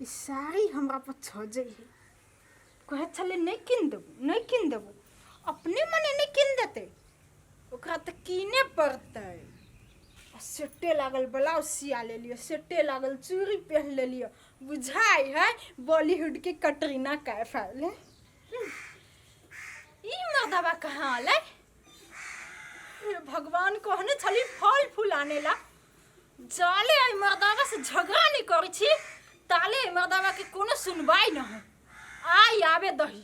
ई साड़ी हमरा पर छजै है। कहै छलै नहि कीन देबो, नहि कीन देबो, अपने मने नहि कीन देतै, ओकरा तऽ कीने पड़तै। आ सेटे लागल ब्लाउज सिया लेलियै, सेटे लागल चूड़ी पहिन लेलियै, बुझाइ है बॉलीवुड के कटरीना कैफ आयल है। ई मर्दबा कहाँ अलै? हे भगवान, कहने छली फल फूल आने ला। जाले एहि मर्दावा से झगड़ा नहीं करै छी ताले एहि मर्दावा के कोनो सुनवाई न है। आइ आबे दही,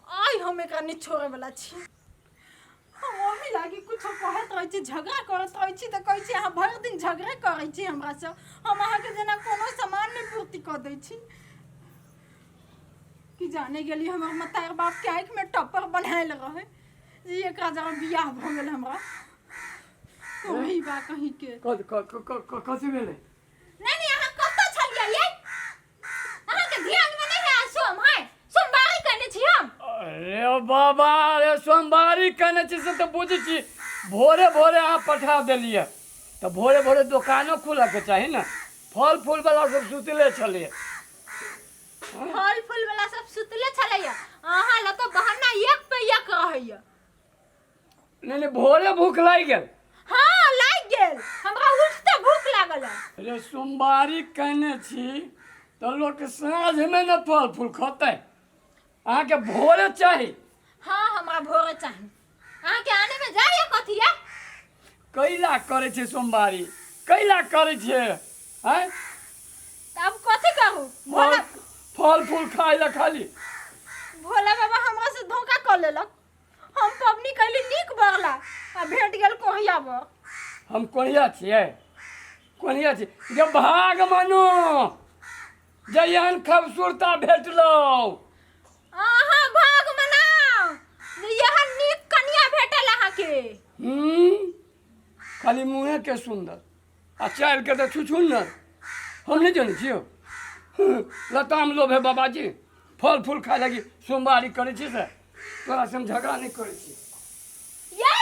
आइ हम एकरा नहीं छोड़े वाला छी। हम ओही लागी कुछो कहैत रहै छी, झगड़ा करैत रहै छी तऽ कहै छी अहाँ भरि दिन झगड़े करै छी हमरासँ, हम अहाँके जेना कोनो सामान नहि पूर्ति कऽ दै छी। कि जाने गेली हमर मतार बाप के आँखि में टप्पर बनायल रहे जे एकरा जरा बियाह भऽ गेल हमरा। वही बा कहीं के कथी भेलै? नहीं नहीं, अहाँ कतऽ छलियै यै? अहाँके ध्यान में नहीं है सोम है, सोमवारी कहने छी हम। अरे बाबा, अरे सोमवारी कहने छी से तऽ बुझै छी, भोरे भोरे अहाँ पठा देलियै तऽ भोरे भोरे दोकानो खुलऽके चाही ने। फल फूल वाला सब सुतले छलै। फल फूल वाला सब सुतले छलैया, अहाँ लग तऽ बहाना एक पे एक रहैया। नहीं नहीं, भोरे भूख लागि गेल। हाँ लागि गेल, हमरा उठते भूख लागल है। अरे सोमवारी कहने छी तऽ लोक साँझमे ने फल फूल खतै, अहाँके भोरे चाही। हाँ हमरा भोरे चाही। अहाँके आने में जाइए कथी है? कैला करै छै सोमवारी, कैला करै छियै आँय? तब कथी कहू? भोला फल फूल खाय ला खाली। भोला बाबा हमरा से धोखा कऽ लेलक। हम पबनी कैली नीक बरला आ भेट गेल कोहिया बर। हम कोहिया छियै? कोहिया छियै जे भाग मानू जे एहन खूबसूरता भेटलौ। अहाँ भाग मनाउ जे एहन नीक कनिया भेटल अहाँके। खाली मुँहे के सुंदर आ चालि के तऽ छुछुन्नर। हम नहि जनै छियौ, लताम लोभ है बाबाजी, फल फूल खाय लागी सोमवारी करै छी से तोरा से हम झगड़ा नहि करै छी। यै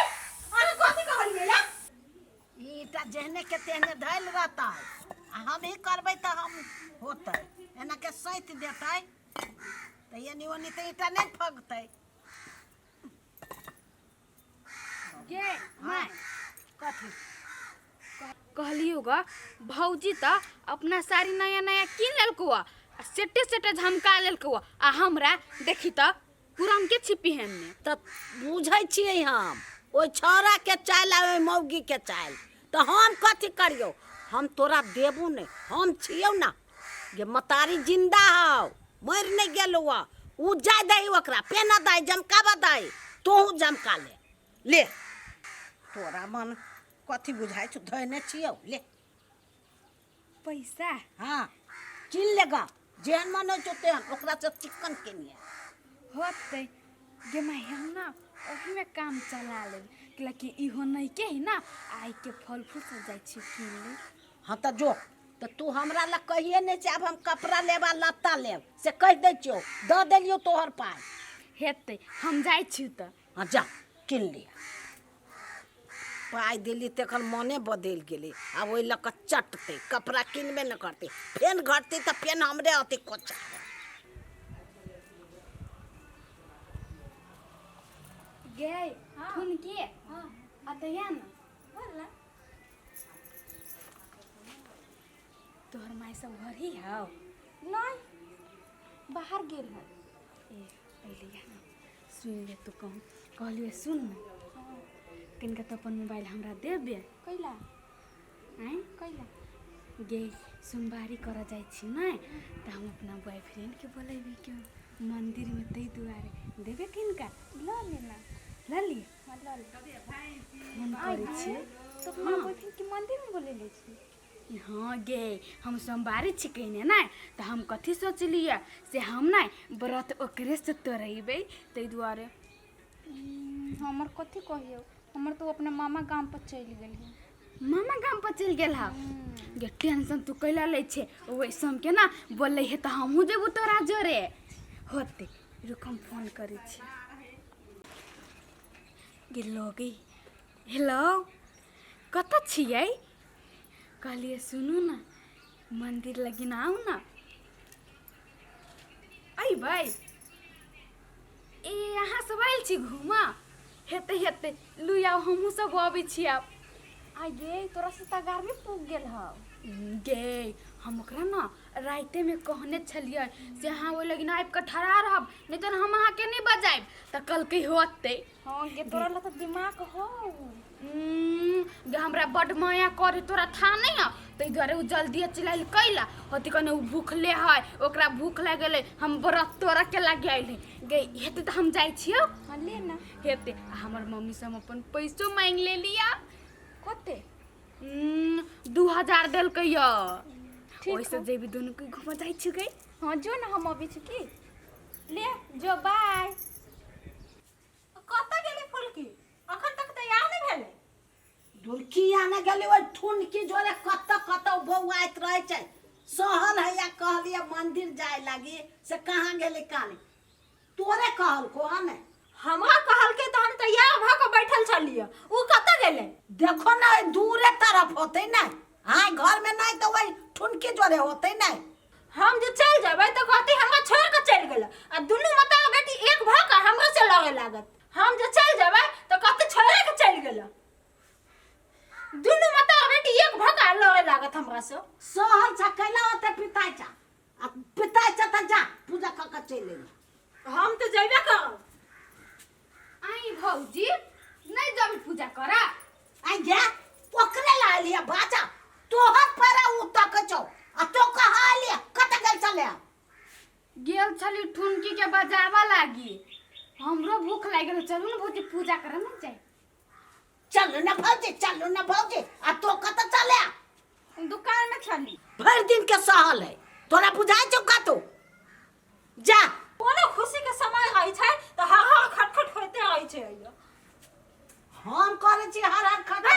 अहाँ कथी कहलियै यै? ई ईटा जेहने के तेहने धैल रहतै आ हम ही करबै तऽ हम होतै, एना के सैंत देतै तऽ एनी ओनी तऽ ईटा नहि फगतै। गे माय, कथी कहलियो ग भौजी तऽ अपना साड़ी नया नया कीन लेलको आ सेटे सेटे झमका लेलको आ हमरा देखी तऽ पुरनके छी पहिनने। तऽ बुझै छियै हम ओहि छौड़ाके चालि आ ओहि मौगीके चालि, तऽ हम कथी करियौ? हम तोरा देबू नहि, हम छियौ ने गे मतारी, जिंदा हौ, मरि नहि गेलौ। ओ जाय दही, ओकरा पेनऽ दही, जमकाबऽ दही, तोहूँ जमका ले। ले तोरा मन कथी बुझाइ छौ? धोने छियौ, ले पैसा। हाँ कीन ले गा, जेहन मन होइ छौ तेहन, ओकरा से चिक्कन किनिहे। होतै गे माय, हम ना ओहीमे काम चला लेब, कैलाकि इहो नइके है ना, आइ के फल फूल सब जाइ छी कीन ले। हाँ तऽ जो, तऽ तू हमरा लग कहिए नहि छै आब हम कपड़ा लेब आ लत्ता लेब, से कहि दै छियौ, दऽ देलियौ तोहर पाइ। हेतै, हम जाइ छी तऽ। हाँ जा कीन लिअ। पाइ देली तखन मने बदलि गेलै, आब ओहि लऽ कऽ चटतै, कपड़ा किनबे नहि करतै, फेन घटतै तऽ फेन हमरे अथी कोचा। गे ठुनकी, अतऽ या ने। तोहर माय सब घर ही हौ? नहीं, बाहर गेल है। ए पहिले या ने, सुन ले तू, कहूँ कहलियै सुन ने, कनिका तऽ अपन मोबाइल हमरा देबे। कैला? आँय? कैला? गे सोमवारी करऽ जाइ छी ने तऽ हम अपना बॉयफ्रेंडके बोलेबै के मन्दिरमे, ताहि दुआरे देबे किनका? लऽ ले ना। लऽ लिए? हाँ लऽ ले। फोन करै छियै। तो अपना बॉयफ्रेंड के मंदिर में बोलेले छी? हाँ गे, हम सोमवारी छिकै ने नहि तऽ हम कथी सोचलियै से हम नहि व्रत ओकरेसँ तोड़ेबै, ताहि दुआरे। हमर कथी कहियौ, हमर तऽ ओ अपना मामा गाम पर चलि गेल है। मामा गाम पर चलि गेल हँ? गे टेंशन तू कैला लै छै, ओहि सोमके ने बोलै हे तऽ हमहूँ जेबू तोरा जोरे। होतै, रुक हम फोन करै छी। गेलो गे, हेलो, कतऽ छियै? कहलियै सुनू ने, मन्दिर लगिन आउ ने। जेबै। ए अहाँ सब आयल छी घूमऽ? हेतै हेतै लू आउ, हमहूँ सब अबै छी आब। आ गे तोरा से तऽ गर्मी पुग गेल हौ। गे हम ओकरा ने रातिमे कहने छलियै से अहाँ ओहि लगिन आबि कऽ ठड़ा रहब, नहि तऽ हम अहाँके नहि बजायब, तऽ कहलकै होतै। हाँ गे तोरा ला तऽ दिमाग हौ। गे हमरा बड्ड माया करे, तोरा था नहीं है, ताहि दुआरे ओ जल्दी चलाइल कैला होती। कने ओ भूखले है, ओकरा भूख लागि गेलै, हम व्रत तोड़ऽ के लागि आयल है। गे हेतै तऽ हम जाइ छियौ। हाँ ले ना। हेतै। आ हमर मम्मी से हम अपन पैसो मांगि लेलियै। कते? 2000 देलकै यऽ। ठीक। ओहिसँ हौ। जेबी दुनू के घूमऽ जाइ छी गे। हाँ जो ना, हम अबै छी की। ले जो, बाय। कतऽ गेलै फुलकी? अखन तक तैयार नहि भेलै। दुर्की आने गेली ओहि ठुनकी जोरे, कतऽ कतऽ बौआइत रहै छै। सहल है या कहलियै मंदिर जाय लागी, से कहाँ गेली काने तोरे कहलको हन? हमरा कहलकै तऽ हम तैयार भऽ कऽ बैठल छलियै। ओ कतऽ गेलै? देखो ना, ओहि दूरे तरफ होतै ने। हाँ, घर में नहीं तऽ वही ठुनकी जोरे होतै ने। हम जे चलि जेबै तऽ कहतै हमरा छोड़ि कऽ चलि गेलै, आ दुनू माता बेटी एक भऽ कऽ हमरो से लड़े लागत। हम जे चलि जेबै तऽ कहतै छोड़े कऽ चलि गेलै। दुनू माता बेटी एक भऽ कऽ लड़े लागत हमरा से। सहल छ कैला ओते पिताइ छ? आ पिताइ छ तऽ जा, पूजा कऽ कऽ चलि अइहे। हम तऽ जेबे करब। आई भौजी, नहीं जब पूजा करा। आई गे, ओकरे ला लिया बाजा, तोहर पर उ तक छौ आ तो कहाँ लिया? कत गेल चले? गेल छली ठुनकी के बजावा लागी, हमरो भूख लागि गेल। चलू ने भौजी, पूजा करे ने जाय। चलू ना भौजी, चलू ना भौजी। आ तो कत चले? हम दुकान में छली। भरि दिन के सहल है, तोरा बुझाइ छौ कतौ? जा। कोनो खुशी के समय रहै छै तऽ हर हर खटखट होइते रहै छै। अइयो हम करै छी हर हर खट?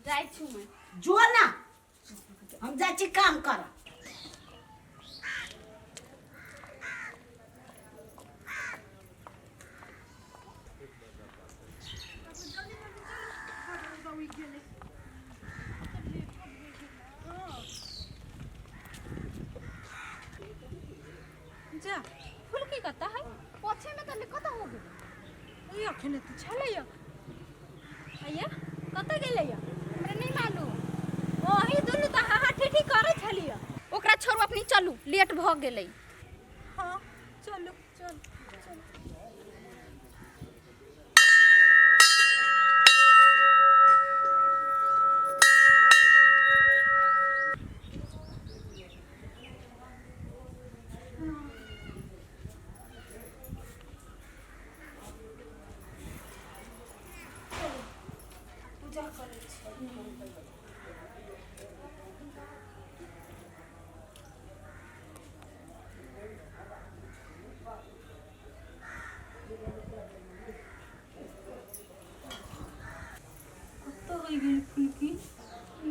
जाइ छी मैं। जो ना, हम जाइ छी काम कर। जा, फुलकी कतऽ है? पोछे में तऽ कतऽ हो गेलै? ई अखने तऽ छलैया। अइया कतऽ गेलैया? हमरा नहीं मालूम। अहीं दुनू तऽ हाहा ठीठी करै छलियै। ओकरा छोड़ू, अपनी चलू, लेट भऽ गेलै। हाँ चलू, चलू चलू। पूजा करै छी। कतऽ होइ गेल फुलकी?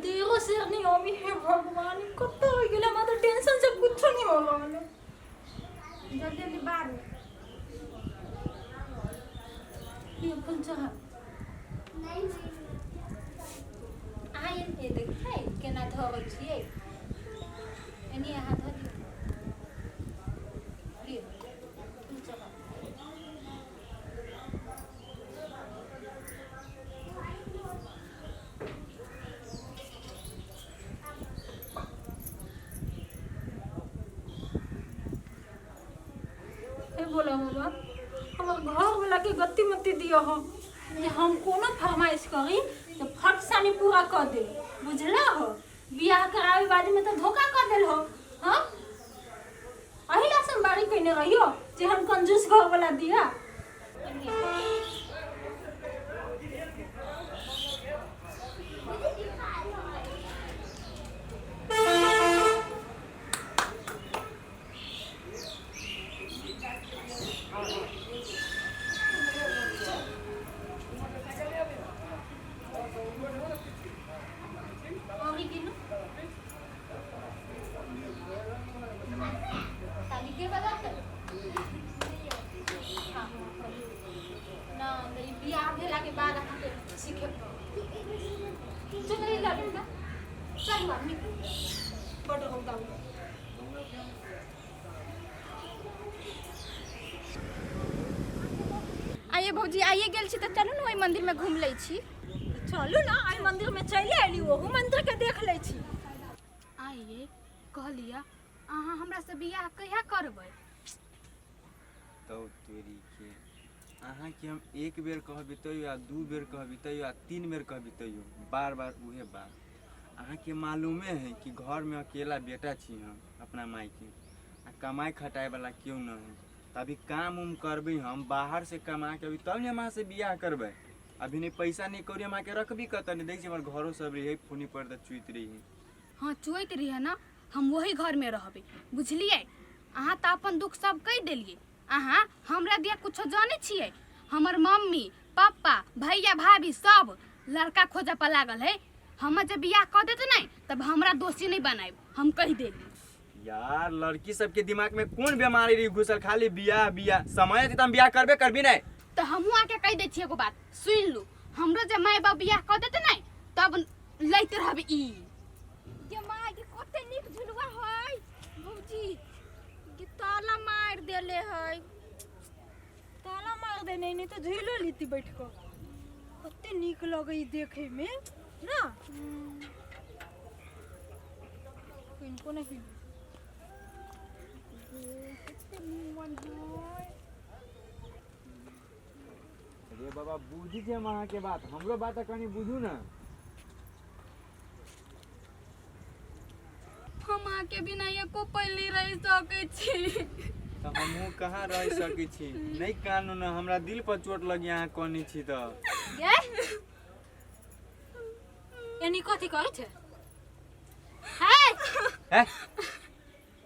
देरो शेर नहीं अमी। हे भगवान, कतऽ होइ गेल? हमरा तऽ टेंशन से कुछो नहीं हो रहल है। जल्दी जल्दी बारू। ये अपन चाह अहाँ एने देखै केना धरै छियै। एनी अहाँ धऽ दियौ। लिअ, फूल चढ़ाउ। हे भोला बाबा, हमर घरवला के गति मति दिअ हो जे हम कोनो फरमाइश करी तऽ फट सानी पूरा कऽ दे। बुझला हो? बियाह करावे बाद में तऽ धोखा कऽ देल हो। हाँ, अही ला सोमवारी कइने रहियो जे हम कंजूस घरवला दिया। और गिनो ताली के बजाते। हाँ। ये भौजी आइए गेल छी तऽ चलू ने ओहि मंदिर में घूम लै छी। चलू ने, एहि मंदिर में चलि अयली, ओहू मंदिर के देख लै छी। आइए कहलियै अहाँ हमरा से बियाह कहिया करबै? तब तोरी के अहाँके हम एक बेर कहबी तैयो आ दू बेर कहबी तैयो आ तीन बेर कहबी तैयो बार बार उहे बात। अहाँके मालूमे है कि घरमे अकेला बेटा छी हम अपना मायके, आ कमाइ खटाइवला केओ नहि है। तऽ अभी काम उम करबै हम बाहर से कमा के अभी, तब ने हम अहाँ से बियाह करबै। अभी नहि पैसा नहि कौड़ी, हम अहाँके रखबी कतऽ? नहि देखै छी हमर घरो सब रहै फोनी पर तऽ चुइत रही। हाँ चुइत रही ना, हम वही घर में रहबै, बुझलियै? अहाँ तऽ अपन दुख सब कहि देलियै। अहाँ हमरा दिया कुछो जानै छियै? हमर मम्मी पापा भैया भाभी सब लड़का खोजऽ पर लागल है। हमर जे बियाह कऽ देत नहि तब हमरा दोषी नहीं बनायब, हम कहि देली। यार लड़की सबके दिमाग में कोन बीमारी रही घुसल, खाली बियाह बियाह। समय अयतै तऽ हम बियाह करबे करबी नहीं। तऽ हमहूँ आके कहि दै छियै एगो बात, सुनि लू, हमरो जे माय बाप बियाह कऽ देत नहि तब लैत रहब ई। गे माय गे, कते नीक झुलुआ है भौजी गे, ताला मार देले है। ताला मार देने, नहीं तो झूलो लीती बैठ कऽ। कते नीक लगै ई देखे में ना। किनको नहीं। कते नीमन है। अरे बाबा बुझी छी हम अहाँके बात, हमरो बात कनी बुझू ने। हम अहाँके बिना एको पल नहि रहि सकै छी। तऽ हमहूँ कहाँ रहि सकै छी? नहि कानू ने, हमरा दिल पर चोट लगी अहाँ कनी छी तऽ। गे एनी कथी करै छै? है हे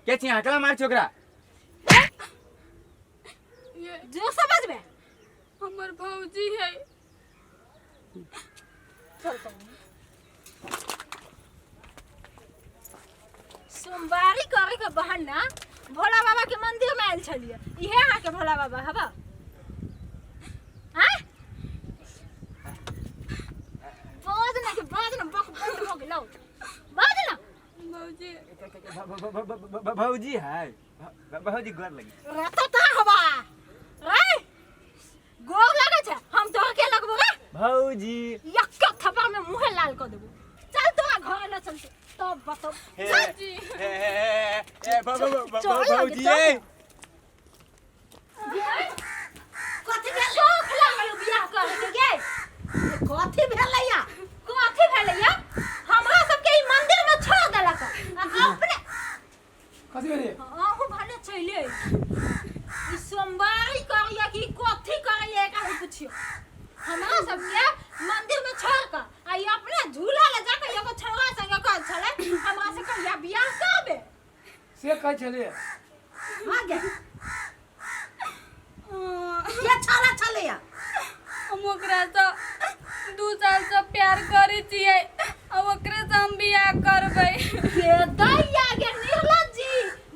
के छी अहाँ? केना मारै छी ओकरा? जो समझ में हमर भौजी है। चल तो सोमवारी करे के बहाना भोला बाबा के मंदिर में आयल छलिए, इहे अहाँ के भोला बाबा हवा? आँय बाज ना के बाज ना, बक बंद हो गेलौ, बाज ना। भौजी भौजी है, भौजी गोर लगी। रतता हवा रे, गोर लगे छै? हम तोरा के लगबो रे? भौजी यक्का थप्पड़ में मुंहे लाल कर देबो। चल तोरा घर न चलते तब बताओ। हे चल। हे हे हे चल लगे, भौजी चल। ए कथी भेल? शौक लागल बियाह करे के गे। कथी भेलैया? कथी भेलैया? हमरा सबके ई मंदिर में छोड़ देलक आ अपने कथी भेलै? अहूँ भने चले ई सोमवारी करैया कि कथी करैया एकरा से पुछियो। हमरा सबके मंदिर में छोड़ के आ ई अपने झूला ले जाके एगो छौड़ा संगे कहल छलै हमरा से कहिया बियाह करबे। से कहै छलियै? हाँ गे, के छौड़ा छलैया? हम ओकरासँ 2 सालसँ प्यार करै छियै आ ओकरेसँ हम बियाह करबै। गे दैया गे निर्लज जी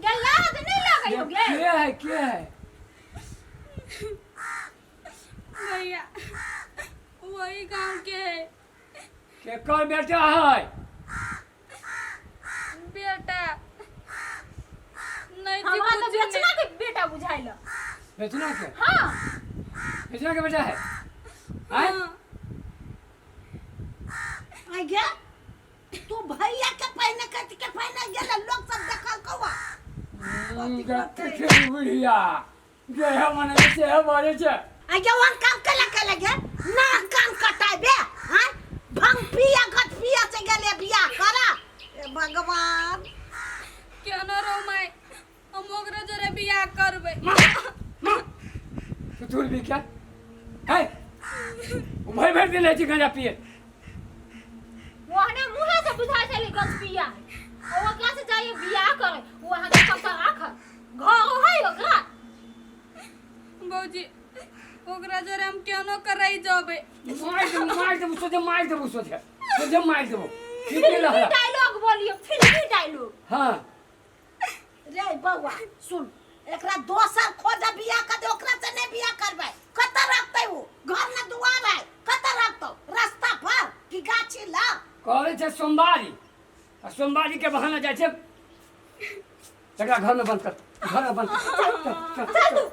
गे, लाज नहीं लगै हो गे? के है, के है? भैया वही गांव के है। केकर बेटा है? बेटा नहीं जी, हमरा तो कुछ नहीं। बेचना के बेटा बुझाइल। बेचना के? हाँ। बेचना के बेटा है? आय? हाँ। आइ गे, तू भैया के पहिने कथी के पहिने गेले? लोग सब देखल कौआ। कते बुढ़िया जे है मने से है बारे छै। आइ गे, वन काम केला केला गे ना कान कटाबे? हां, भंग पिया गट पिया से गेले बियाह करा। ए भगवान, केना रहो माय, हम ओकरा जोरे बियाह करबै। तू भी क्या है? ओ भरि भरि दिन रहै छै गांजा पिए। ओहने मुँहे से बुझाइ छलै गछ पिया है। आ ओकरा से जाइए बियाह करे, ओ अहाँके कतऽ राखत? घर है ओकरा? भौजी ओकरा जोरे हम केनो करै जबै। मारि देबो, मारि देबो सोझे, मारि देबो सोझे, सोझे मारि देबो। ठीक नहीं फिल्मी रहला। डायलॉग बोलिए, फिल्मी डायलॉग। हाँ। रे बौआ सुन, एकरा दोसर खोज बियाह कर दे, ओकरा से नहीं बियाह करबै। कतऽ रखतै ओ? घर न दुआर है, कतऽ रखतौ? रास्ता पर कि गाछी लग? करै छै सोमवारी आ सोमवारी के बहाना जाइ छै। एकरा घर में बंद कर, घर में बंद कर। चल, चल, चल।